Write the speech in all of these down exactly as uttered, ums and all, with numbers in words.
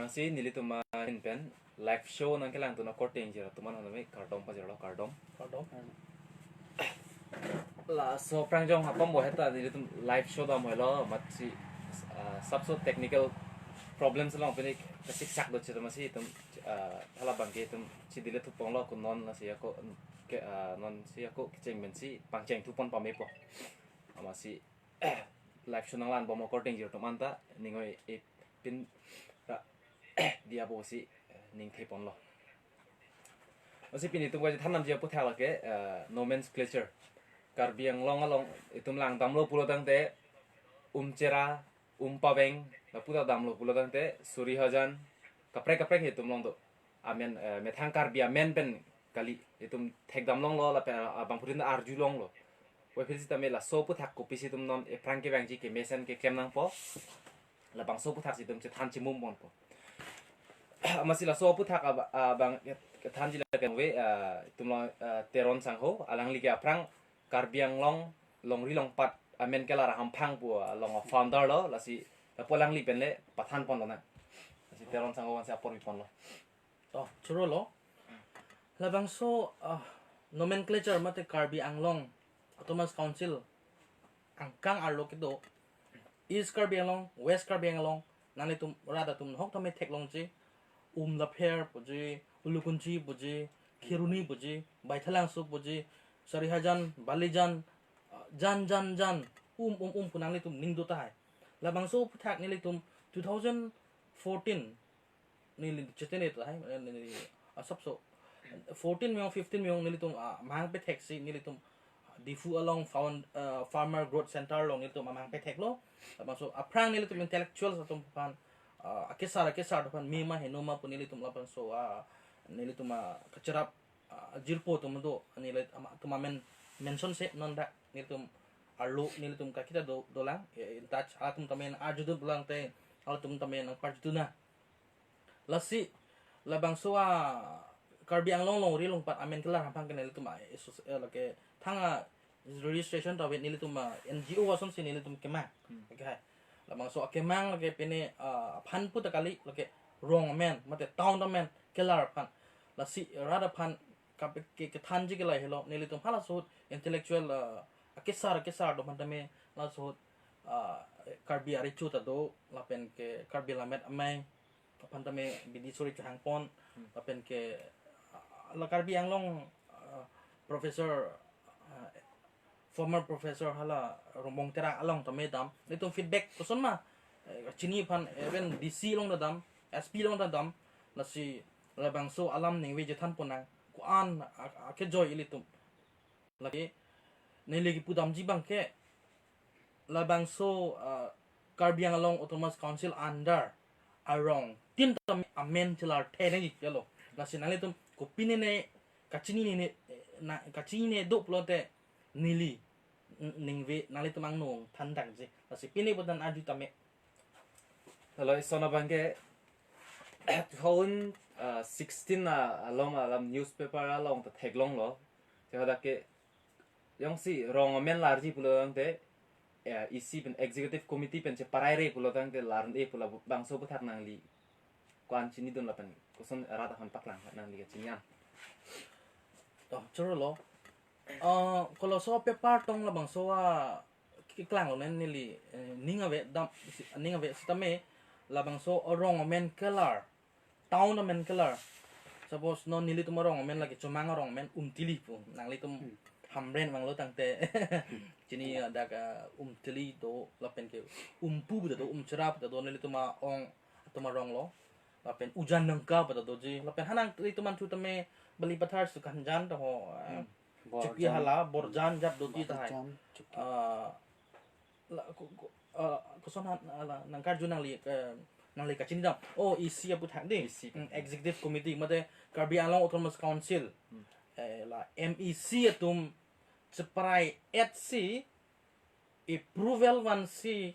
Lasi nelitum ahin pen live show nangkelangdun akorte ingjir atum an tame kardom pajirlo, kardom. Kardom. Laso aphrang jong apam bo heta nelitum live show dam helo, amatsi, ah, sapso technical problems along pini kasiksak do cheta, amatsi itum, ah, hala abangke itum si delay thuponlo, ako non lasi ako ke, ah, non si ako kecheng pensi pangcheng thupon pamepo. Amatsi live show nanglangbom akorte ingjir atum anta ning oi epin ra diya pusi, eh, ning theponlo. Lasi pini itum kachethan damji aphuthak lake, eh, nomenclature. Karbi Anglong along itum langdamlo pulo tangte, umchera, umpaveng, lapu ta damlo pulo tangte, suri hajan, kaprek kaprek itum along do. Amen, eh, methang Karbi amen pen kali, itum thekdam longlo, lapen, ah, bangphutin arjulonglo. Wai phil sitame laso aphuthak kopisi itum non ephrang kevangji kemesen keklem nangpo. Labangso aphuthak si itum chethan chimum ponpo. Amatsi laso aphuthak ab-, abang kethanji lake nangve, ah, itum along, ah, Teron Sangho, alangli ke aphrang Karbi Anglong longri longpat amen kelar ahamphang pu along founder lo, lasi lapu alangli pen le pathan ponlonang. Lasi Teron Sangho vansi apor piponlo. Oh, chorolo. Labangso, ah, nomenclature mate Karbi Anglong Autonomous Council angkang arlo kedo East Karbi Anglong, West Karbi Anglong, nanglitum rat atum nahok tame theklongji, Umlapher puji, Ulukunchi puji, Kheroni puji, Baithalangso puji, Sarihajan, Balijan, ah, jan jan jan, um um um pu nanglitum ning do tahai. Labangso aphuthak nelitum two thousand fourteen neli chetene tahai, eh, neli asapso fourteen miyong, fifteen miyong nelitum, ah, amahang petheksi nelitum Diphu along found, ah, Farmer Growth Center along nelitum amahang petheklo. Labangso aphrang nelitum intellectuals atum aphan, ah, akesar akesar atum aphan mema henoma pu nelitum labangso, ah, nelitum, ah, kacherap, ah, jirpo atum do, neli ama atum amen mention se non dak nelitum arlo nelitum kakita do, dolang, eh, in touch atum tame arjudun pulang te atum tame nangparjudun na. Lasi labangso a Karbi Anglong longri longpat amen kelar ahamphang ke nelitum a, eh, sus-, eh, lake thang a registration ta ave nelitum a N G O asonsi nelitum kemang. Hmm. Lake hai. Labangso akemang lake pine, ah, aphan pu ta kali lake rong amen, mate town amen kelar aphan. Lasi rat aphan kap-, ke, kethanji ke lahelo, nelitum hala ahut intellectual, ah, akesar akesar atum aphan tame hala ahut, ah, Karbi arecho ta do, lapen ke Karbi Lammet Amei aphan tame bidi suri chehangpon, hmm, lapen ke, ah, la Karbi Anglong, ah, professor, ah, former professor hala Rongbong Teron along tame dam, nelitum feedback koson ma, eh, chini aphan, even D C along ta dam, S P along ta dam, lasi labangso alam ningve chethan ponnang, ko-an a, a, akejoi ilitum. Lake neli kipu damji abangke labangso, ah, Karbi Anglong Autonomous Council under arong tin tame amen chelar thene ji chalo. Lasi nanglitum kopine ne kachinine, na kachinine do pulote neli n-, ningve nanglitum angno than dangji. Lasi pine pu ta arju tame. Halo, ison abangke two thousand sixteen a along alam newspaper along ta theklonglo. Te hadak ke jongsi rong amen larji pulo tangte, eh, E C pen executive committee pen cheparai re pulo tangte lar-e pu labangso aphuthak nangli ko-an chinidun lapen koson rat aphan paklang nangli kachini an. To, chorolo. Eh, koloso paper tong labangso a keklang lo nen neli, eh, ning ave dam, ning ave sitame labangso rong amen kelar, town amen kelar. Suppose non nelitum arong amen lake chomang arong amen Umtili pu. Nanglitum, hmm, Hamren vanglo tangte. Hmm. Chini, ah, dak, ah, Umtili do lapen ke Umpu pu ta do, Umchera pu ta do, nelitum a-ong atum arong lo. Lapen Ujan Nangka pu ta doji. Lapen hanang nelitum an chu tame Balipathar Sukhanjan ta ho, eh, hmm, Chuki Borjan. Hala, Borjan jat do ti tahai. Borjan, Chuki. Ah, la, ko, ko, ah, koson han, ah, la, nangkarju nangli, eh, nangli kachini dam. Oh, E C aphuthak di. E C. Hmm, Executive Committee, mate Karbi Anglong Autonomous Council. Hmm. Eh, la M E C atum cheparai-etsi approval vansi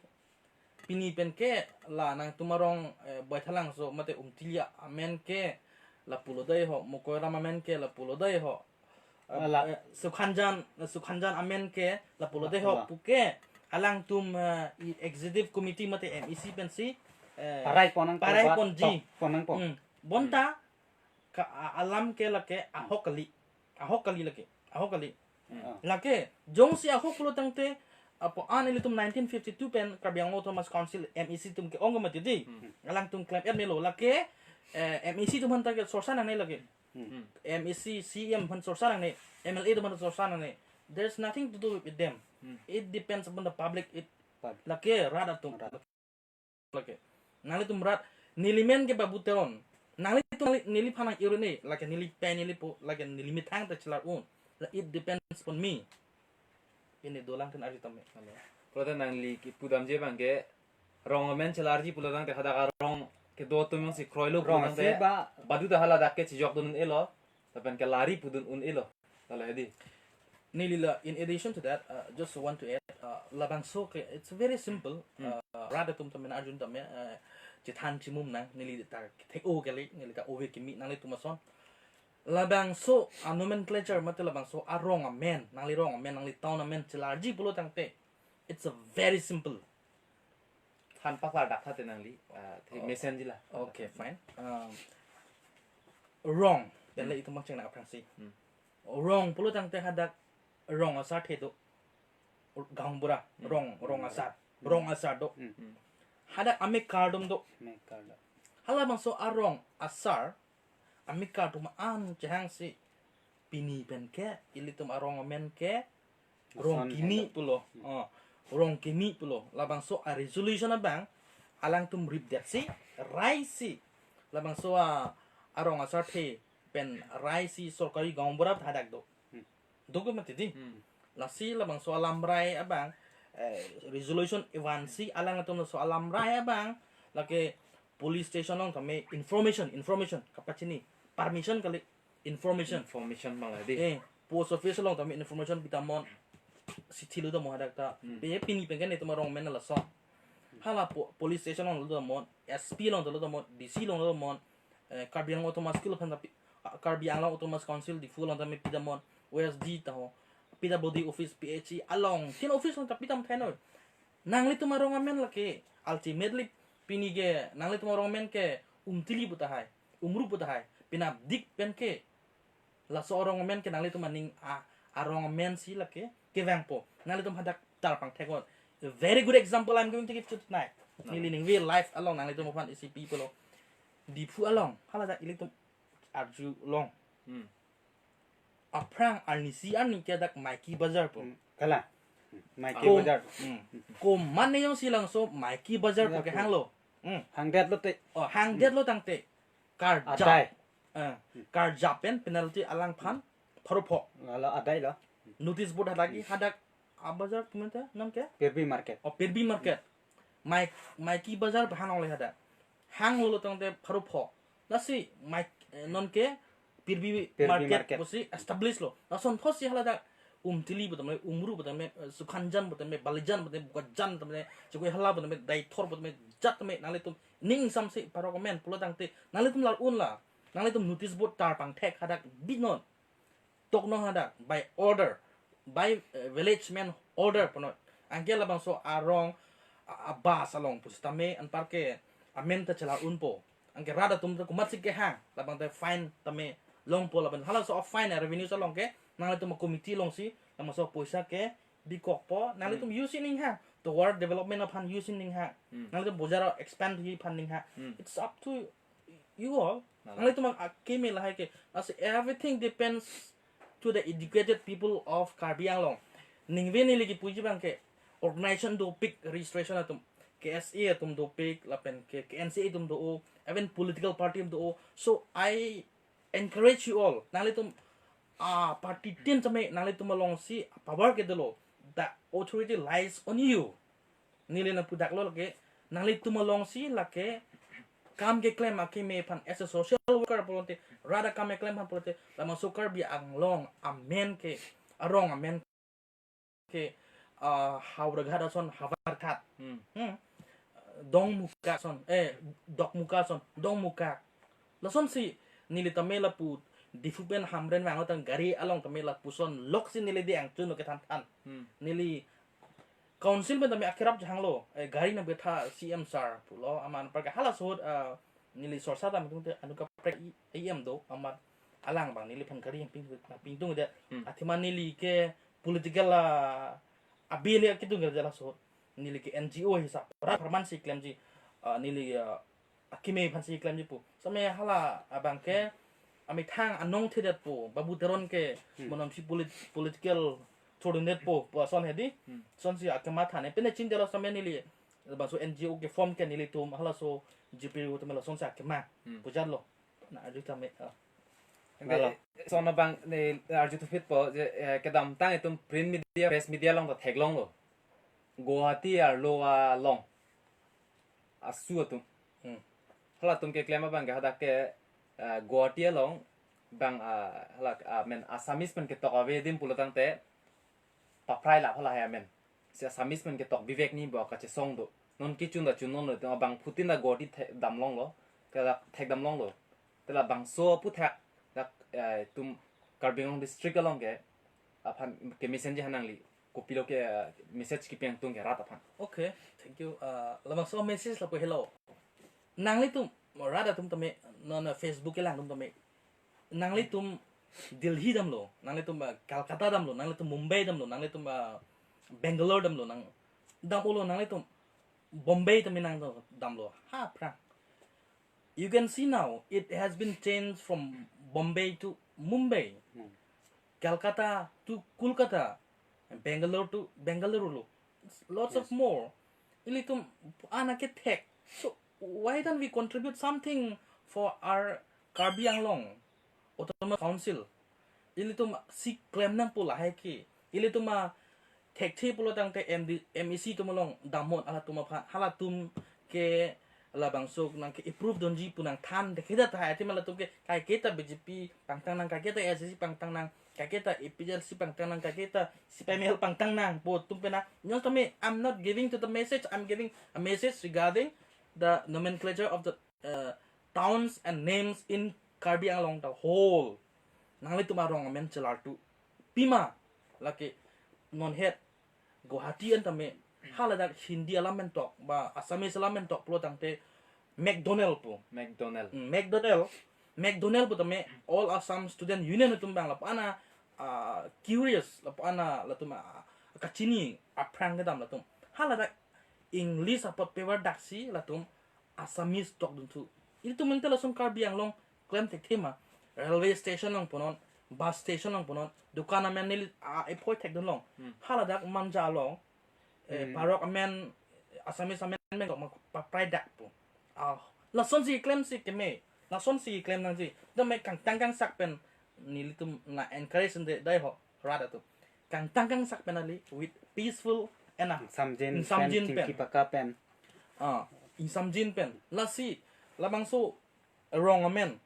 pini pen ke la nangtum arong, eh, Baithalangso mate Umtili amen ke lapulo dei ho, Mokoiram amen ke lapulo dei ho. Eh, la- eh, Sukhanjan, Sukhanjan amen ke lapulo dei ho, la- puke alangtum, eh, i executive committee mate M E C pensi eh, parai pon nangpo, parai ba ponji. Tok pon nangpo. Hmm. Bonta ka a-, alam ke lake ahok kali. Ahok kali lake. Ahok kali. Hmm. Lake jongsi ahok pulo tangte apo an ilitum nineteen fifty-two pen Karbi Anglong Autonomous Council M A C atum ke-ong mati di. Hmm. Alangtum klem-et melo lake, eh, M A C atum aphanta ke sorsa nangne lake. Hmm. M A C, C E M aphan sorsa nangne, M L A atum aphan sorsa nangne. There's nothing to do with them. Hmm. It depends upon the public. It Public. Lake rat atum. Rat. Lake. Nanglitum rat, neli men ke Babu Teron. Nanglitum neli, neliphan nang-iru ne, lake neli pen neli po, lake neli methang ta chelar-un. La, it depends upon me. Pini dolang ten arju tame. Pulo tangte nangli kipudamji abang ke rong amen chelarji pulo tangte hadak arong kedo atum jongsi kroilo pulo tangte, rong ase ba, badu ta hala dak ke chejok dun un-elo. Lapen kelari pudun un-elo. Tala di. Neli la, in addition to that, uh, just want to add, uh, labangso ke, it's very simple. Hmm. Uh, rat atum tame arju tame, uh, chethan chimum nang, neli ta thek-o kali, neli ta ove kimi nanglitum ason. Labangso a nomenclature mate labangso arong amen, nangli rong amen, nangli town amen chelarji pulo tangte, it's a very simple. Than paklar dak thate nangli, ah, the, oh, mesen ji la. Okay, fine. Um, rong, pen le, hmm, itum mangcheng na aphrangsi. Hmm. Rong pulo tangte hadak rong asar the do. Gaonbura, hmm, rong, rong asar. Hmm. Rong asar do. Hmm. Hmm. Hadak amekar atum do. Amekar do. Halabangso arong asar, amekar atum an chehangsi pini pen ke, ilitum arong amen ke, rong kimi pulo. Hmm. Oh, rong kimi pulo. Labangso a resolution abang, alangtum ripdetsi, raisi. Labangso a, arong asar the pen raisi sorkari gaonbura hadak do. Hmm. Dogo mati di. Hmm. Lasi labangso alamrai abang, eh, resolution ivansi alang atum laso alamrai abang, lake police station along tame information, information, kapachini, permission kali, information. Information abang la di. Eh, post office along tame information pidamnon, sithi lo damnon hadak ta. Hmm. Pe pini pen ke netum arong amen laso. Hala po-, police station along lo damnon, S P along lo damnon, D C along lo damnon, eh, Karbi Anglong Autonomous School aphan ta pi-, ah, Karbi Anglong Autonomous Council Diphu along tame pidamnon, O S D ta ho, P W D office, P H E along, tin office along ta pidam thai noi. Nanglitum arong amen lake, ultimately, pini ke, nanglitum arong amen ke, umtili pu tahai, umru pu tahai, penapdik pen ke, laso arong amen ke nanglitum aning a, arong amen si lake, kevangpo. Nanglitum hadak tarpang thek-ot. A very good example I'm going to give to tonight. Neli ningve live along nanglitum aphan isi pi pulo. Diphu along, hala dak ilitum arju long. Hmm. Aphrang arnisi arni ke dak Maiki Bazar po. Hmm, kalang. Maiki Bazar. Hmm. Komatne jongsi labangso Maiki Bazar po kehanglo. Hmm. Hangdetlo te. Oh, hangdetlo tangte. Karjap. Adai. Eh, karjap pen penalty alangphan pharo pho. Lalo adai lo. Notice board hadak, hmm, hadak a bazar pu menta non ke? Pirbi market. Oh, Pirbi market. Mai, Maiki Bazar bahan ong le hadak. Hanglo tangte pharo pho. Lasi mai, eh, non ke Pirbi, Pirbi market, market pusi establish lo. Lason thotsi hala dak Umtili pu tame, Umru pu tame, eh, Sukhanjan pu tame, Balijan pu tame, Bokajan pu tame, Chikoi Hala pu tame, Deithor pu tame, jat tame, nanglitum ning samsi parok amen pulo tangte, nanglitum lar-un la, nanglitum notice board tarpang thek hadak binon. Tokno hadak, by order, by, eh, village man order punon. Anke labangso arong, a, a bus along pusitame, anparke amen ta chelar-unpo. Anke rat atum ta komatsi kehang, labang ta fine tame longpo lapen halaso a fine a revenues along ke, nanglitum a committee alongsi, labangso poisa ke bikokpo, nanglitum, hmm, use ning ha, toward development aphan use ning ha. Hmm. Nanglitum bojar expand hi aphan ning ha. Hmm. It's up to you all. Nala. Nanglitum a, a keme lahai ke. As everything depends to the educated people of Karbi Anglong. Ningve neli kipuji abang ke organization dopik, registration atum, K S A atum dopik, lapen ke K N C A atum do-o, even political party atum do-o. So I encourage you all. Nanglitum, ah, party tin tame nanglitum alongsi power ke dolo. The authority lies on you. Neli nangpudaklo lake, nanglitum alongsi lake kam keklem akeme aphan as a social worker pulote, rat akam keklem aphan pulote, labangso Karbi Anglong amen ke, arong amen ke, ah, Howraghat ason havar that. Hmm. Hmm. Dongmukak ason, eh, Dokmoka ason, Dongmukak. Lasonsi neli tame lapu Diphu pen Hamren vang-o tang gari along tame lapuson loksi neli di angchun kethan than. Hmm. Neli Council pen tame akerap jahang lo, eh, gari nangpetha C M sir pulo, amat anparke hala ahut, ah, neli sorsa dam tung te anu kaprek i, I M do, amat alang abang neliphan gari nangping, nangpingtung de. Hmm. Athema neli ke political, ah, abi neli ketung ke jala ahut. Neli ke N G O hisap. Ra pharman si klemji, ah, neli, ah, akeme aphan si klemji pu. Same hala abang ke amethang anong thedetpo, Babu Teron ke Hmm. monom si polit-, political thurdundet po, pu ason hedi. Hmm. Sonsi akema than. Pine chin jalo same neli, bangso N G O ke form ke nelitum halaso G P U tame lason si akema. Hmm. Pujar lo. Na, arju tame, ah. Ante, Lalo. Lason abang ne arju thupitpo, je, eh, kedamtang itum print media, press media along ta theklonglo. Guwahati arlo along asu atum. Hmm. Halatum keklem abang ke hadak ke, eh, Guwahati along bang, ah, hala, ah, men Assamese pen ketok ave adim pulo tangte paprai la hala hai amen. Si Assamese pen ketok Bibek ni bo kachesong do. Non kechun ta chun non lo, itum abangphutin ta Guwahati the-, damlonglo. Ke la thek damlonglo. Te labangso aphuthak dak, eh, itum Karbi Anglong district along ke aphan kemesen ji ha nangli. Kopilo ke, eh, message kepi ingtung ke rat aphan. Okay, thank you. Ah, labangso message lapu helo. Nanglitum, rat atum tame, non, eh, Facebook kelang atum tame. Nanglitum Delhi damlo, nanglitum, ah, Calcutta damlo, nanglitum Mumbai damlo, nanglitum, ah, Bangalore damlo, nang dam-olo, nanglitum Bombay tame nang damlo. Ha, aphrang. You can see now, it has been changed from Bombay to Mumbai. Hmm. Calcutta to Kolkata, Bangalore to Bengaluru lo. Lots of Yes. more. Ilitum ana kethek. So why don't we contribute something for our Karbi Anglong Autonomous Council? Ilitum si klem nangpo lahai ke. Ilitum athekthe pulo tangte M D, M A C atum along damnon, halatum aphan, halatum ke labangso nangke-approve dunji pu nangthan thekthedet tahai, athema latum ke kaiketa B J P pangtang nang, kaiketa A I C C pangtang nang, kaiketa A P H L C pangtang nang, kaiketa C P I M L pangtang nang pu atum pen na. Nyos tame, I'm not giving to the message, I'm giving a message regarding the nomenclature of the, uh, towns and names in Karbi Anglong the whole. Nanglitum arong amen chelartu pima, lake non het Guwahati an tame haladak Hindi alam mentok ba Assamese alam mentok pulo tangte McDonald pu. McDonald. Hmm, McDonald. McDonald pu tame All Assam Student Union atum abang lapu ana, ah, curious, lapu ana latum, ah, kachini aphrang kedam latum. Haladak English apot paper daksi latum Assamese tok dunthu. Ilitum mente lason Karbi Anglong klem thekthe ma. Railway station along punon, bus station along punon, dukan amen neli, ah, ephoi thekdunlong. Hmm. Haladak Manja along, eh, Hmm. parok amen, Assamese amen bengkok ma paprai dak pu. Ah, lasonsi klemsi keme. Lasonsi klem nangji. Tame kangtang kangsak pen nelitum na encourage de dai ho rat atum. Kangtang kangsak pen kali with peaceful and a Ingsamjin Ingsamjin pen, pen. Chingki paka pen. Ah, ingsamjin pen. Lasi, labangso rong amen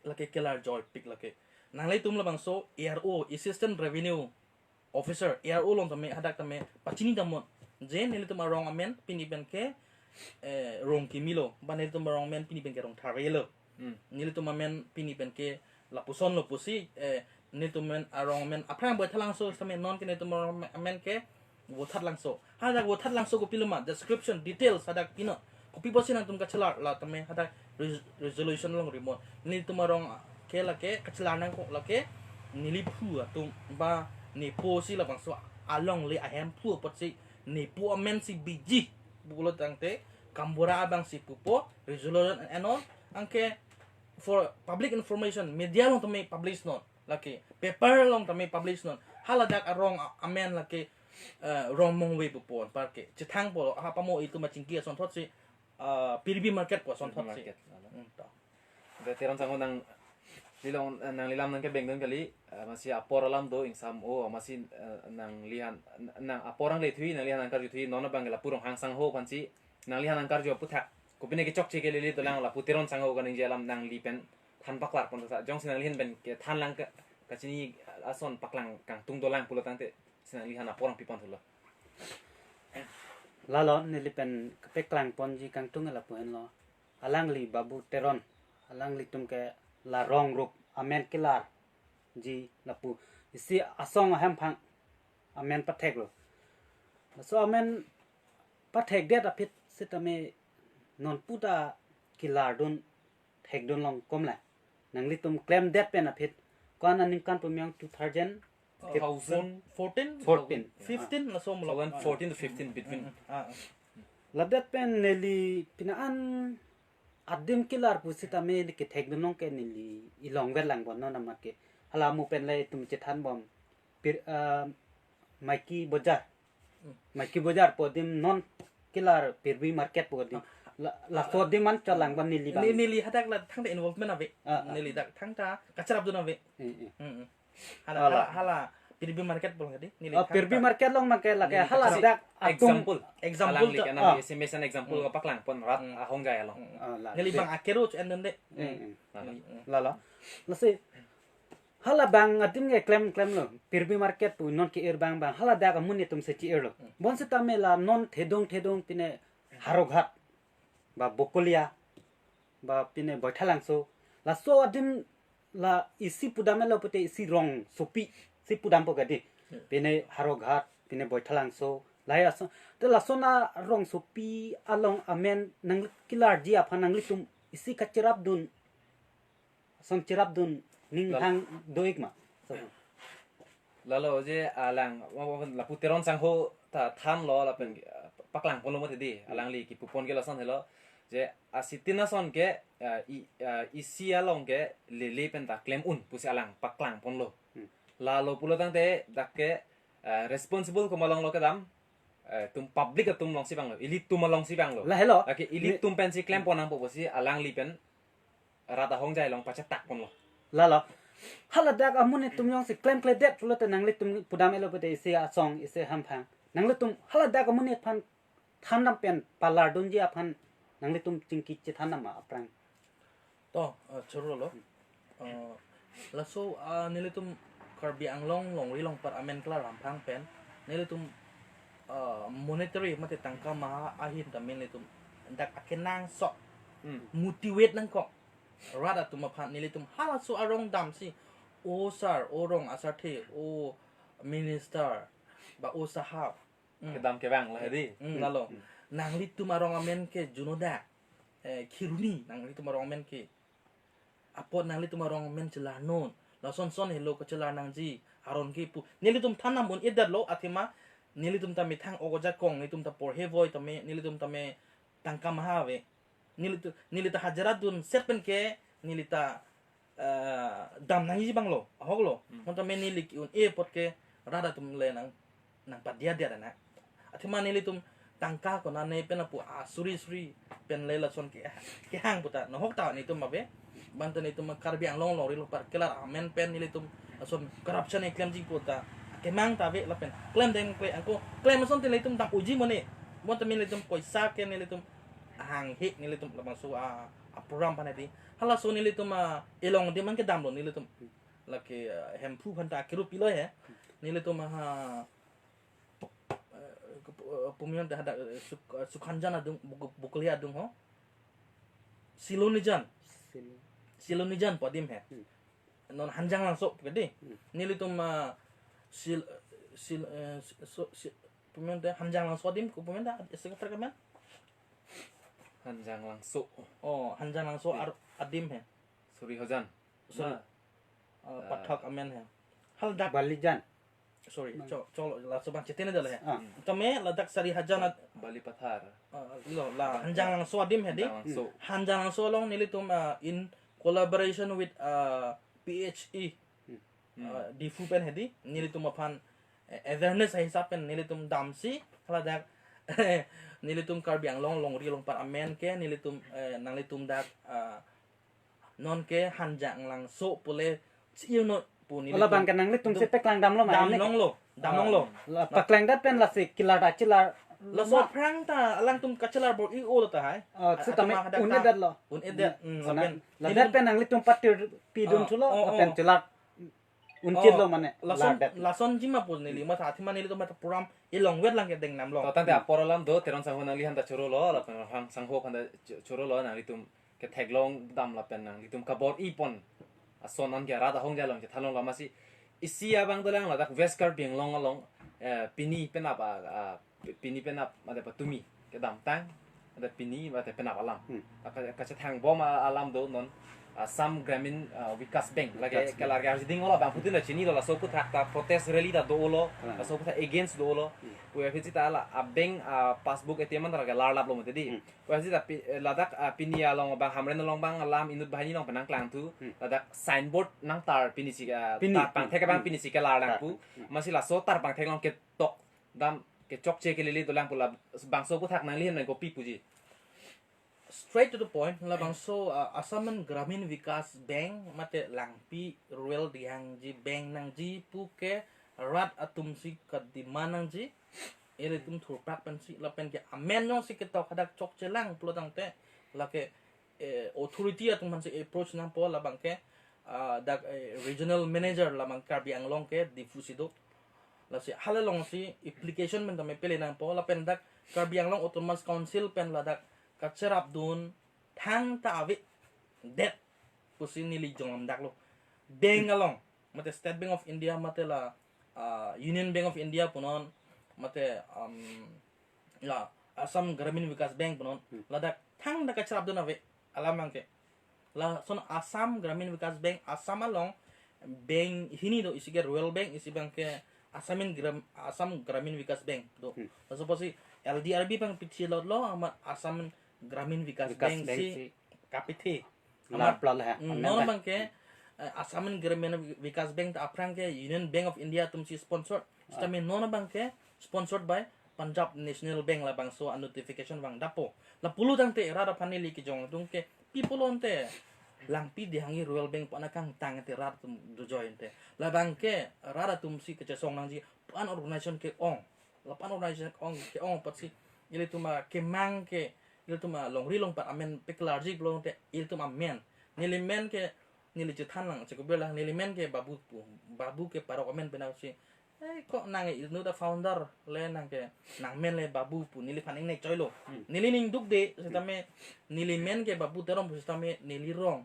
lake kelar joypik lake. Nanglitum labangso A R O, Assistant Revenue Officer, A R O along tame, hadak tame pachini damnon. Je nelitum arong amen pini pen ke, eh, Rongkimi lo, ba nelitum arong amen pini pen ke Rongthare lo. Hmm. Nelitum amen pini pen ke lapuson lo pusi, eh, nelitum amen arong amen aphrang Vothatlangso tame, non ke nelitum arong amen ke Vothatlangso. Hadak Vothatlangso kopilo ma, description, details hadak pinon. Kopi pusi nangtum kachelar la tame hadak res-, resolution along rimon. Nelitum arong ke lake kachelar nangkok lake neliphu atum ba nepo si labangso alongle ahemphu apotsi nepo amen si biji pulo tangte Gaonbura abang si pupo, resolution enon, anke for public information, media along tame publish non, lake paper along tame publish non. Haladak arong a-, amen lake, eh, Rongmongve pupo anparke. Chethang pulo, ha pamo itum achingki asonthotsi, eh, Pirbi market pu asonthotsi. Pirbi market, ala. Hmm, to. Ante Teron sangho nanglilong, eh, nanglilam nangkebengdun kali, eh, amatsi apor alam do ingsam-o, amatsi, eh, nangliphan, nang apor nangle thuji, nangliphan nangkarju thuji, non abang ke lapu Ronghang sangho aphansi nangliphan nangkarju aphuthak kopine kechokche ke lele dolang, lapu Teron sangho kaningje alam nangli pen than paklar pon sa, jongsi nangliphan pen kethan lang ke, kachini ason paklang kangtung dolang pulo tangte, si nangliphan apor nangpi pon thulo. Lalo neli pen kepeklang ponji kangtung lapu henlo. Alangli Babu Teron, alanglitum ke la rong rup amen kelarji lapu isi asong ahemphang amen patheklo. Laso amen pathekdet aphi sitame non puta kelardun thekdun long kom la. Nanglitum klemdet pen aphi ko-an aningkan pu miyang two thousand fifteen. Thousand fourteen? Fourteen. Fifteen laso mulak. Two thousand fourteen to fifteen between. Mm, mm, ah, ah. Ladet pen neli pine-an adim kelar pusitame neli kethekdun long ke neli ilong vet lang bon non amat ke. Hala amu pen le itum chethan bom. Pir, ah, Maiki Bojar. Hmm. Maiki Bojar pu adim non kelar Pirbi Market pu adim. Ah. La, laso adim an cholang bon neli bang. Neli, neli hadak la thangta involvement ave. Ah, ah. Neli dak thangta kacherapdun ave. Eh, eh. Hmm, hmm. Hala, hala, hala. Hala Pirbi Market pulang tadi. Neli thangta. Oh, Pirbi Market along make lake neli hala dak atum. Example. Example alangli ta, ke nang ah, estimation example, hmm, kapaklang pon rat, hmm, ahongjai along. Hmm. Ah, la. Neli bang akero chu endon de. Hmm, hmm. Hala. Hmm. Lalo. Lasi hala bang adim ke klem klem lo. Pirbi Market pu non ke-ir bang bang. Hala dak amonit atum si chi-ir lo. Hmm. Bonsitame la non thedung thedung pine Howraghat ba Bokolia ba pine Baithalangso. Laso adim la isi pudam lo pute isi rongsopi si pudampo kadi. Hmm. Pine Howraghat, pine Baithalangso. Lahai ason. Te lason arongsopi along amen nang kelarji aphan nanglitum isi kacherapdun, ason cherapdun ning, lalo, hang do-ik ma? So. Lalo je alang, wa, wa, lapu Teron Sangho ta thanlo lapen, hmm, ah, paklang ponlo mati di. Hmm. Alangli kipupon ke lason helo. Je asitin ason ke, ah, i, ah, isi along ke lele pen ta klem un pusi alang paklang ponlo. Hmm. Lalo pulo tangte dak ke, ah, responsible komat along lo kedam, eh, tum public atum alongsi vanglo, ilitum alongsi vanglo. Lahelo. Lake ilitum pensi klem pon nangpo pusi alangli pen rat ahongjai along pachetak ponlo. Lalo. Hala dak amonit atum jongsi klemkledet pulote nanglitum pudam-et lo pute isi asong, isi hamphang. Nanglitum hala dak amonit aphan thandam pen palardunji aphan nanglitum chingki chethandam ma aphrang? To, eh, chorolo. Eh, laso, ah, nelitum Karbi Anglong longri longpat amen kelar hamphang pen nelitum, ah, monetary mate tangka maha ahin ta nelitum dak akenangsot, hmm, motivate nangkok rat atum aphan. Nelitum halaso arong damsi, o sir, o rong asarthe, o minister, ba o sahab, hmm, kedam kevang la hedi. Hmm, hmm, lalo. Hmm. Nanglitum arong amen ke junoda, eh, Kheroni, nanglitum arong amen ke. Apot nanglitum arong amen chelarnon. Lason son helo kachelar nangji aron ke pu. Nelitum thandam un-edetlo athema nelitum ta methang ogojakong, nelitum ta porhe voi tame, nelitum tame tangka maha ave. Nelitu-, neli ta hajira dunset pen ke, neli ta, eh, dam nangji abang lo, ahok lo. Hmm. Bonta me neli ki-un-e apot ke, rat atum le nang, nangpadiya diya na. Athema nelitum tangka konane pen apu asuri suri pen le lason ke, kehang puta, nahok ta nelitum abe. Bonta nelitum Karbi Anglong longri longpat kelar amen pen nelitum lason corruption e klemji puta. Kemang ta ave lapen klem deng kle angko klem asonte nelitum dam uji mone. Bonta me nelitum poisa ke nelitum hanghe nelitum labangso a, a program aphan hedi. Halaso nelitum a, elong adim an kedamlo nelitum. Lake, a, Hemphu aphan ta kiru pilo he. Nelitum a, ha, eh, pu-, eh, pu-, pumion ta hadak, eh, Suk-, eh, Sukhanjan adung, Buk-, Bokolia adung ho. Silonijan. Sil- Silonijan pu adim he. Hmm. Non Hanjanglangso kedi. Hmm. Nelitum, ah, Sil-, Sil-, eh, so, si-, pumion ta Hanjanglangso adim ko pumion ta, eh, secretary kemen? Hanjanglangso. Oh, Hanjanglangso, hmm, ar-, adim he. Suri Hojan. Sorry. Ma. Ah, ah, Pathak amen he. Hal dak. Balijan. Sorry, hmm, cho, cho laso abang chetene dale he. Ah. Tame ladak Sarihajan at- Bali Pathar. Ah, lo, la, ah, Hanjanglangso adim hedi. Hanjanglangso. Hmm. Hanjanglangso along nelitum, ah, in collaboration with, ah, P H E, hmm, ah, Diphu pen hedi. Nelitum aphan, eh, awareness ahisap pen nelitum damsi, haladak, nelitum Karbi Anglong longri longpat amen ke, nelitum, eh, nanglitum dak, ah, non ke Hanjanglangso pule si-irno pu neli. Ola abang ke nanglitum si peklang damlo ma, dam ini longlo, dam longlo. La, paklangdet pen lasi kelar ta chelar. Laso aphrang ta alangtum kachelar bor-i-o lo tahai. Oh, sitame athema hadak un-edetlo. Un-edet, hmm, oh, lapen ladak nelitum pen nanglitum patir pidun, oh, chulo, oh, lapen, oh, chelar unchit lo, oh, mane, lason, lardet. Lasonji ma pu neli matha, athema nelitum matha program elong vet lang ke deng namlo. To tangte, hmm, apor alam do, Teron Sangho nangli aphan ta chorolo, lapen Hang Sangho aphan ta cho-, chorolo, nanglitum ketheklong dam lapen nanglitum kabor-i pon ason an ke rat ahongjai along chethanlong lo, amatsi isi abang dolang ladak West Karbi Anglong along, eh, pini penap a, a, Pini penap mate patumi kedamtang, mate pini mate penap alam. Hmm. Ka-, kachethang bom a-, alam do non Assam Gramin, ah, Vikas Bank. Lake Vikas Bank. Kelar ke arjiding ola bang putin la chinilo, laso aphuthak ta protest rally ta dolo, Hmm. laso aphuthak against dolo. Hmm. Puya phi sita la a bank, ah, passbook A T M ta lake larlaplo mati di. Hmm. Puya sita pi-, eh, ladak, ah, pini along bang Hamren along bang alam inut banghini along penang klangthu. Hmm. Ladak signboard nangtar pini si, ah, Pini, tar pangthek hmm, abang hmm. pini si kelar Tar, langpu. hmm. Amatsi laso tar pangthek along ketok dam kechokche kelele dolang pu labangso aphuthak nanglihin nang kopi puji? Straight to the point, labangso, uh, Assam Gramin Vikas Bank mate Langpi Rural Dihangji Bank nangji pu ke rat atum si kademand nangji, ilitum thurpak pensi lapen ke amen jongsi ketok hadak chokchelang pulo tangte lake, eh, authority atum aphansi approach nangpo labang ke, ah, dak, eh, regional manager labang Karbi Anglong ke Diphu si do. Lasi hala alongsi application pen tame pele nangpo lapen dak Karbi Anglong Autonomous Council pen ladak kacherapdun thangta avedet pusi neli jonglamdaklo. Bank along, mate State Bank of India, mate la, ah, Union Bank of India punon, mate, um, la Assam Gramin Vikas Bank punon, Hmm. ladak thangta kacherapdun ave alam abang ke. Lason Assam Gramin Vikas Bank, Assam along bank hini do, isi ke Rural Bank, isi abang ke Assam in Gram-, Assam Gramin Vikas Bank do. Hmm. Laso apotsi L D R B abang pithi lotlo, amat Assam Gramin Vikas Vikas Bank Bank si si kapithe. Lar Amat, pla la ha, mm, amen non ta. abang ke, eh, Assam Gramin Vikas Bank ta aphrang ke Union Bank of India atum si sponsor. Ah. Sitame non abang ke sponsored by Punjab National Bank, labangso a-notification vangdappo. Lapulo tangte rat aphan neli kejongdun ke pi pulote Langpi Dihangji Rural Bank pu-an akangtang te rat atum dojoi te. Labang ke rat atum si kechesong nangji pu-an organization ke-ong. Lapu-an organization ke-ong, ke-ong apotsi ilitum akemang ke, ilitum alongri longpat amen paklarji pulote ilitum amen. Neli men ke, neli chethan lang, chekubir lang, neli men ke Babu pu, Babu ke parok amen penang si. Eh, kok nang inut a-founder le nang ke, nang men le Babu pu, neliphan ingnek choilo. Hmm. Neli ning dukde, sitame neli men ke Babu Teron pu sitame neli rong,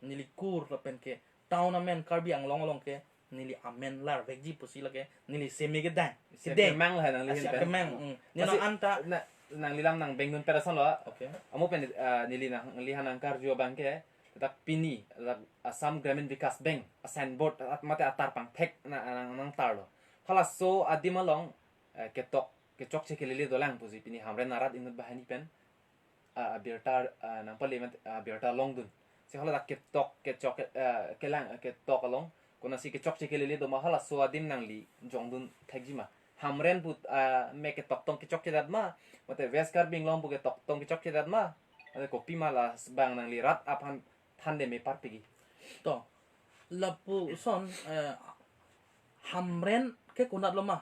neli kur lapen ke town amen Karbi Anglong along ke neli amen larvekji pusi lake neli semi kedang. Semi kedang. Mang lah nangli Asi hin pen. Akemang, mm. Neli Asi anta. Na, nangli lam nang bengdun perasan lo. Okay. Amo pen, ah, neli nanglihan nangkarju abang ke, ladak pini, ladak Assam Gramin Vikas Bank, a-signboard, at-, mate atar pangthek na, nang, nangtarlo. Halaso adim along, eh, ketok, kechokche kelele dolang pusi pini Hamren arat inut banghini pen, ah, abirta, ah, nangpale mat, ah, abirta longdun. Si haladak ketok, kechok, eh, kelang, eh, ketok along, konatsi kechokche kelele doma halaso adim nangli jongdun thekji ma? Hamren pu, ah, me ketok tong kechokchedet ma, mate West Karbi Anglong pu ketok tong kechokchedet ma, mate kopima labang nangli rat aphan thande me parpegi? To, lapuson, eh, Hamren ke konatlo ma?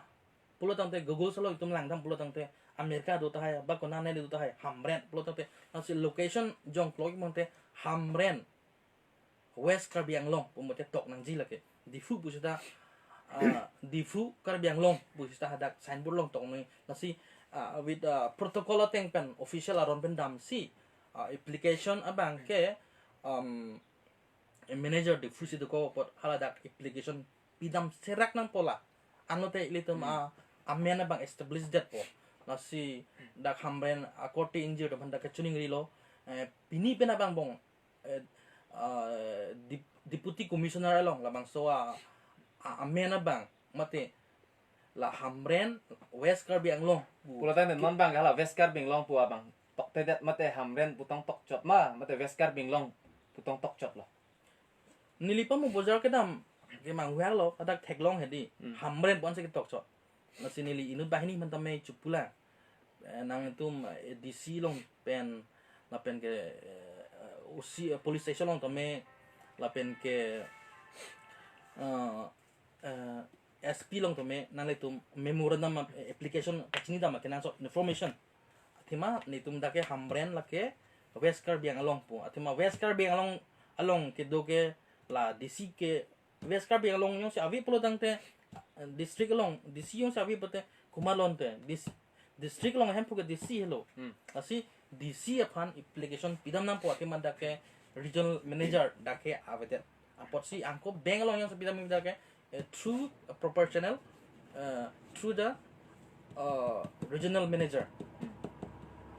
Pulo tangte Google salo itum langdam pulo tangte America do tahai, ba konane do tahai, Hamren pulo tangte, lasi location jongklok mate Hamren, West Karbi Anglong pu mate tok nangji lake. Diphu pu sita, ah, Diphu Karbi Anglong pu sita hadak signboard along tok nangji. Lasi, ah, with, ah, protocol ateng pen official aron pen damsi, ah, application abang ke, um, manager Diphu si dokok apot haladak application pidam serak nangpo la. Anlote ilitum Hmm. a, amen abang establish detpo. Lasi dak Hamren akorte ingjir aphan dak kachiningrilo. Eh, pini pen abang bong, eh, ah, Dep-, Deputy Commissioner along labangso a, a, amen abang mate la Hamren West Karbi Anglong pu. Pulo tangte non abang hala West Karbi Anglong pu abang toktedet mate Hamren pu tong tokchot ma, mate West Karbi Anglong pu tong tokchotlo? Neli pamo bojar kedam kemang huak lo, hadak theklong hedi, Hmm. Hamren pu-an si ketokchot. Lasi neli inut banghini aphan tame chupu lang. Eh, nangtum, eh, D C along pen, lapen ke, eh, O C, eh, police station along tame, lapen ke, eh, eh, S P along tame, nanglitum memorandum, eh, application kachinidam, kenangsot information. Athema netum dak ke Hamren lake West Karbi Anglong pu. Athema West Karbi Anglong along kedo ke la D C ke West Karbi Anglong jongsi ave pulo tangte, eh, district along D C jongsi ave pulote komat lote dis-, district along hemphu ke D C helo. Hmm. Lasi D C aphan application pidam nangpo athema dak ke regional manager dak ke avedet. Apotsi angko bank along jongsi pidam dak ke, eh, through a proper channel, eh, through the uh, regional manager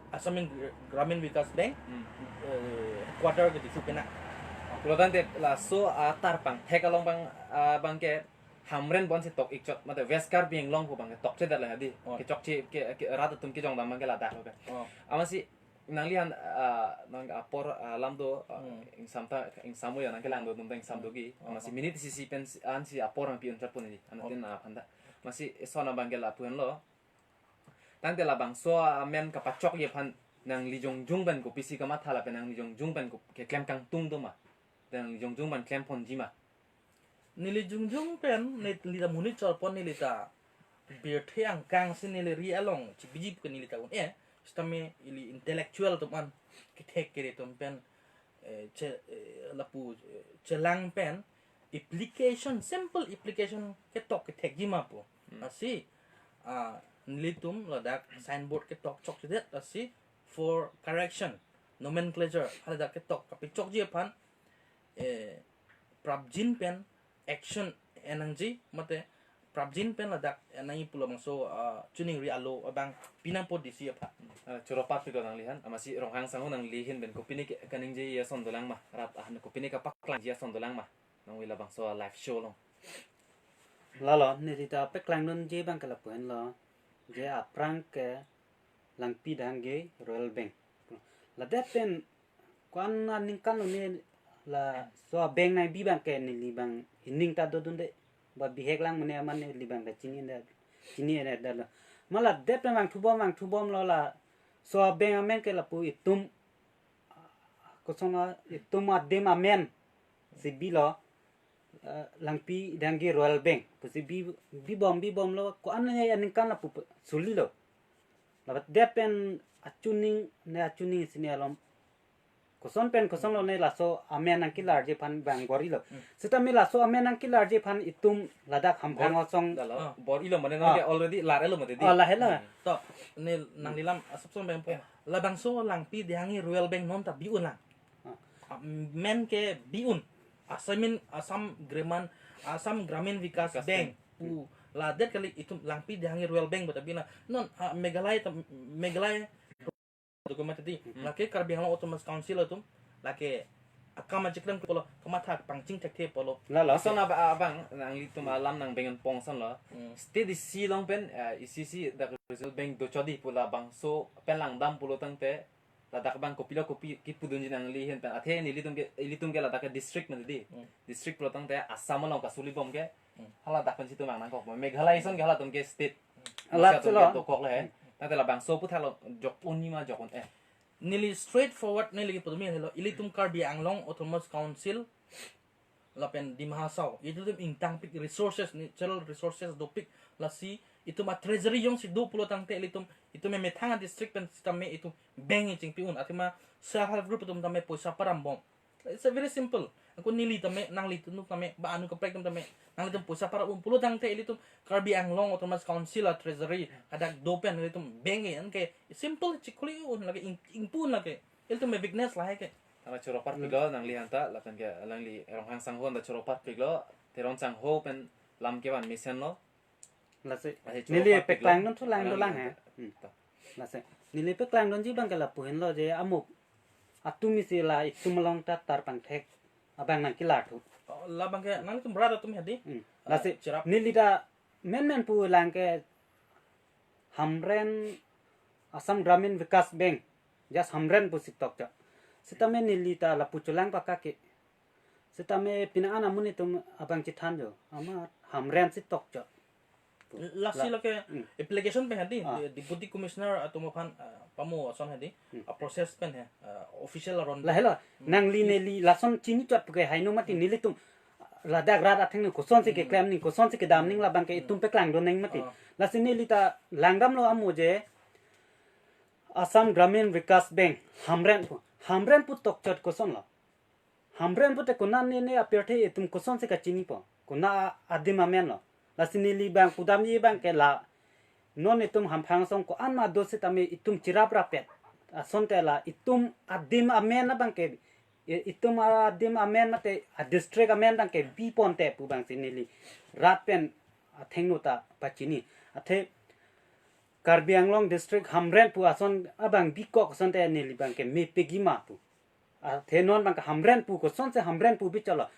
Assam Gra- Gramin Vikas Bank, Hmm. uh, headquarter ke Diphu pena. Pulo tangte laso atar pangthek along bang, ah, bangke Hamren bon si tok ikchot, mate West Karbi Anglong ko bangke tokche dat la hadi. Oh. Kechokche ke, ke rat atum kejong dam bangke ladak lo ke. Oh. Amatsi nanglihan, ah, nang apor, ah, alam do, ah, Hmm. ingsam ta, ingsam ya nangkelang do tum ta ingsam dogi. Oh. Amatsi minute isi pen si- ansi apor nangpi-un chat pon di. Anatin, ah, phanta. Amatsi eson abangke lapu-an lo. Tangte labangso amen kapachokji aphan nangli jongjung pen kopisi kamatha lapen nangli jongjung pen ko keklem kangtung do ma? Nangli jongjung pen klem ponji ma? Neli jongjung pen neli ta monit chorpon neli ta birthe angkang si neli ri along chibiji ke neli ta un-e, sitame ili intellectual atum an kethek kere atum pen, eh, che, eh, lapu, eh, chelang pen application, simple application ketok kethekji ma pu. Hmm. Lasi, ah, nelitum ladak signboard ketok chokchedet, lasi for correction, nomenclature, haladak ketok kapachokji aphan, eh, prapjin pen action en nangji, mate prapjin pen ladak en nangji pu labangso, ah, choningri alo abang pinangpo D C aphan. Ah, choro parpiklo nanglihan, amatsi Ronghang Sangho nanglihin pen kopine ke kaningje ason dolang ma? Rat ahan kopine kapaklangji ason dolang ma? Nangvela bangso live show along. Lalo, neli ta paklangdunji abangke lapu-an lo. Je aphrang ke Langpi Dehangi Rural Bank. Ladak pen ko-an aningkan lo ne laso bank nangbi abangke neli bang ining ta dodunde. Ba bihek lang mane aman neli bangke chini da, chini da lo. Ma ladak pen vangthu bom, vangthu bom lo laso bank amen ke lapu itum kosong a itum adim amen si bilo, eh, Langpi Dehangi Rural Bank pusi bi, bibom bibom lo, ko-an aningkan lapu pu- suli lo. Labat det pen achuning ne achuning sini alom. Koson pen koson lo ne laso amen nangkelarji aphan bang bor-i lo. Sitame laso amen nangkelarji aphan itum ladak Hamphang asong. Dalo, Ah. bor-ilo mane Ah. nangke already lar-elo mate di. Oh, lahelo. To, ne nanglilam asapsong bang po. Labangso Langpi Dehangi Rural Bank non ta bi-un lang. Ah. Ah, men ke bi-un. Assam in, Assam Gramin, Assam Gramin Vikas Vikas Bank. Bank. Pu ladet kali itum Langpi Dehangi Rural Bank bata bina. Non, ah, Meghalaya ta, Meghalaya document tadi. Hmm. Lake Karbi Anglong Autonomous Council atum. Lake akam ajiklem polo, kamatha pangching thekthe polo. Lalo. Lason aba abang nanglitum alam nang bengen pongson lo. Hmm. State D C along pen, eh, isi si dak Reserve Bank dochot di pu labangso pen langdam pulo tangte ladak bang kopilo kopi kipudunji nanglihin pen. Athe nelitum ke, ilitum ke ladak ke district mati di. Hmm. District pulo tangte Assam along kasuli bom ke. Hmm. Haladak pen situ mang nangkok. Meghalaya ison ke halatum ke state. Alat Siatum silo. ke dokok le he. Tangte labangso aputhak lo jok un-e ma jok un-e. Neli straightforward neli ke pudumi helo. Ilitum Karbi Anglong Autonomous Council lapen Dima Hasao. Ilitum ingtangpik resources, natural resources dopik, lasi itum a treasury jongsi do pulo tangte ilitum, itum methang a district pen sitame itum bank chingpi un, athema self help group atum tame poisa param bom. It's a very simple. Ako neli tame, nanglitum tame, ba anu kaprek atum tame, nanglitum poisa param bom pulo tangte ilitum Karbi Anglong Autonomous Council a treasury hadak do pen ilitum bank anke simple chikuli un lake ing, ingpu un lake. Ilitum me weakness lahai ke. Tama choro parpiklo nanglihan ta, lapen ke nangli Ronghang Sangho ta choro parpiklo, Teron Sangho pen lam kevan mesenlo. Lasi Lasi choro neli parpiklo. Peklangdun thulang Nangli dolang ta. he. Hmm. Ta. Lasi neli Peklangdunji abangke lapu-an lo je amo atum isi la itum along ta tar pangthek abang nangkelar thu. Oh, labang ke nanglitum berat atum hadi. Hmm. Ah, Lasi cherap. Neli ta menmen pu lang ke Hamren, Assam Gramin Vikas Bank, just Hamren pusi tokchot. Sitame neli ta lapu chelang pakake. Sitame pina an amonit atum abang chethan jo. Ama Hamren si tokchot. Lasi La- lake Hmm. application pen hadi, Ah. di- Deputy Commissioner atum aphan, ah, pamo ason hadi, Hmm. ah, process pen he, ah, official aron. Lahelo, nangli neli lason chini chot puke haino mati nelitum ladak rat atheng ni koson si keklem ni, koson si kedam ni labang ke itum peklangdun nang mati. Ah. Lasi neli ta langdamlo amo je Assam Gramin Vikas Bank, Hamren pu, Hamren pu tokchot koson lo. Hamren pute konat ne ne apirthe itum koson si kachini po. Konat adim amen lo. Lasi neli bang kudamji abangke la non itum Hamphang asong ko-an ma do sitame itum cherap rapet. Asonte la itum adim amen abangke, i- itum adim amen mate a district amen abangke bi ponte pu bangsi neli rat pen athengno ta pachini. Athe Karbi Anglong district Hamren pu ason abang bikok asonte neli abangke mepik-i ma pu. Athe non abangke Hamren pu, kosonsi Hamren pu bichotlo.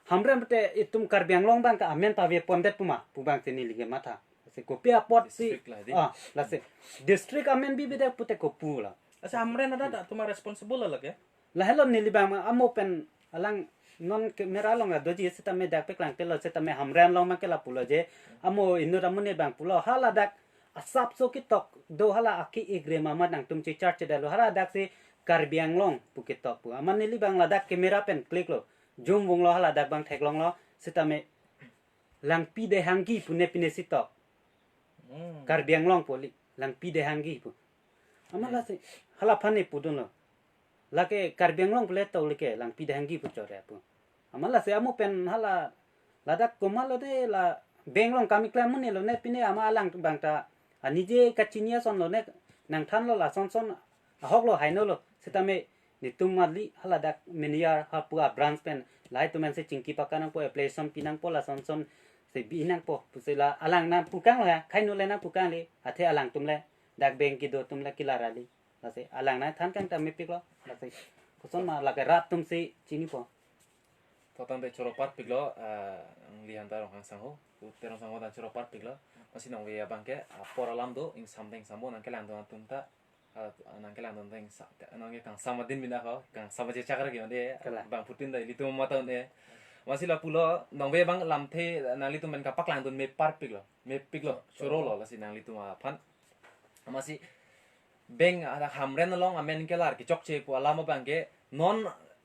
Hamren pute itum Karbi Anglong abangke amen pavepondet pu ma pu abangsi neli kematha. Lasi kopi apotsi, District la di. Ah, lasi district amen bibidet pute kopu la. Asa Hamren atum responsible lake? Lahelo neli abang amo pen alang non camera along ra doji setame dak paklangtelo setame Hamren along abangke lapulo je, amo inut amonit abang pulo haladak asapso ketok do hala aki igre mama nangtum checharchedetlo, haladaksi Karbi Anglong pu ketok pu. Amat neli abang ladak camera pen click lo. Zoom vanglo, haladak abang theklonglo. Setame Langpi Dehanggi pu ne pine si tok. Hmm. Karbi Anglong pu li, Langpi Dehanggi pu. Amat Hmm. lasi, hala aphan ne pudunlo. Lake Karbi Anglong pule tau lake Langpi Dehanggi pu chore pu. Amat lasi amo pen hala ladak komatlo de la bank along kamikla amonit lo ne pine ama alang abang ta. Ani je kachini ason lo ne nangthanlo, lason son ahok lo haino lo. Setame netum mali haladak manager ha pu a branch pen lahai atum pensi chingki paklang nangpo, application pi nangpo, lason sonsi bi nangpo pusi la alang nangpukanglo ya, khainu le nangpukangli, athe alangtum le dak bank kedo atum le kelar kali. Lasi alang nangthan kang ta mepiklo. Lasi koson ma lake rat atumsi chinipo. To tangte choro parpiklo, ah, ang lihan ta Rongkhang sangho, ute Rongkhang sangho dan choro parpiklo. Amatsi nangve abangke apor alam do, ingsam deng sambo nangkelangdun atum ta, ah, nangkelangdun deng sa-, nangke kangsam adin bina ko, kangsam aje chakra ke onde, Kalang. Bangphutin ta ilitum mata onde. Amatsi lapulo, nangve abang lamthe nanglitum pen kapaklangdun me parpiklo, mepiklo, Choro. Chorolo, lasi nanglitum aphan. Amatsi bank ada Hamren along amen kelar kechokche pu alam abangke non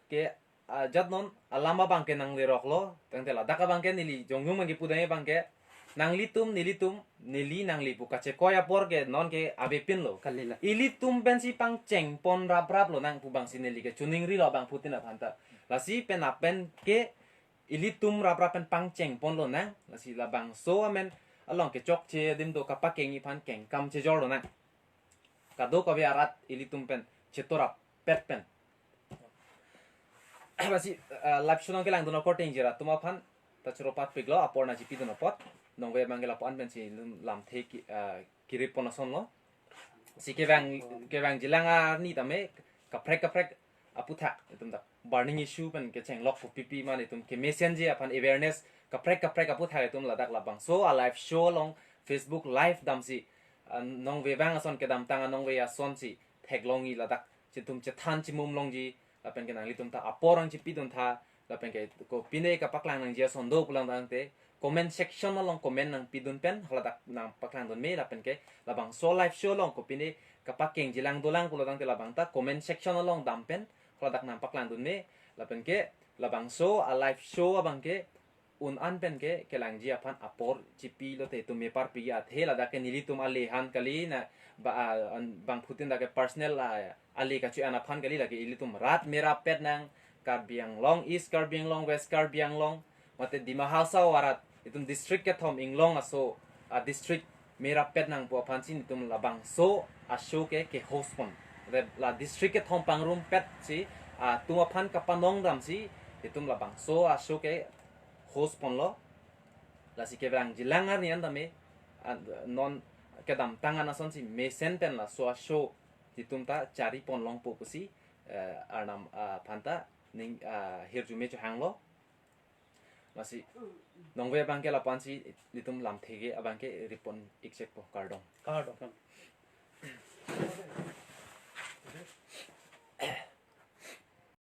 ke, ah, jat non alam abangke nangleroklo, tangte ladak abangke neli jongjong abangke pudang abangke nanglitum, nelitum, neli nangli pu kachekoi apor ke non ke avepinlo. Kalila. Ilitum pensi pangchengpon raprap lonang pu abangsi neli ke chuningrilo bangphutin aphan ta. Lasi pen apen ke ilitum raprap pen pangchengpon lonang, lasi labangso amen along kechokche adim do kapakeng-i aphan kengkam chejor lonang. Kadokave arat ilitum pen chetorap pet pen. Amatsi, ah, live show nangkelangdun akorte ingjir atum aphan ta choro parpiklo, apor nangchipidun apot. Nangve abangke lapu-an pensi ilitum lamthe ki, ah, kirip pon asonlo. Si kevang, kevangjilang arni tame kaprek kaprek aputhak itum dak burning issue pen kechenglok pu pipi ma itum kemesenji aphan awareness kaprek kaprek aputhak itum ladak labangso a live show along Facebook live damsi, ah, nangve abang ason kedamtang a nangve asonsi theklong-i ladak chitum chethan chimum longji, lapen ke nanglitum ta apor nangchipidun tha, lapen ke kopine kapaklang nangji ason do pulang tangte comment section along comment nangpidun pen haladak nangpaklangdun me, lapen ke labangso live show along kopine kapakengjilang dolang pulo tangte labang ta comment section along dam pen haladak nangpaklangdun me, lapen ke labangso a live show abangke un-an pen ke kelangji aphan apor chipilote itum me parpi athe ladak ke nelitum ale han kali na ba, ah, an, bangphutin dak ke personal, ah, ale kachu-an aphan kali, lake ilitum rat merap pet nang, Karbi Anglong, East Karbi Anglong, West Karbi Anglong, mate Dima Hasao arat, itum district kethom inglong aso, ah, district merap pet nang pu aphansi itum labangso a show ke ke host pon. Mate la district kethom pangrum petsi, ah, atum aphan kapanong damsi itum labangso a show ke host ponlo. Lasi kevangjilang arni an tame, ah, non kedamtang an asonsi mesen pen laso a show itum ta chari pon longpo pusi, eh, Arnam, ah, aphan ta ning, ah, hirjume chohanglo. Amatsi nangve abangke lapu-ansi itum lamthe ke abangke rip pon-ik chekpo, kardom. Kardom.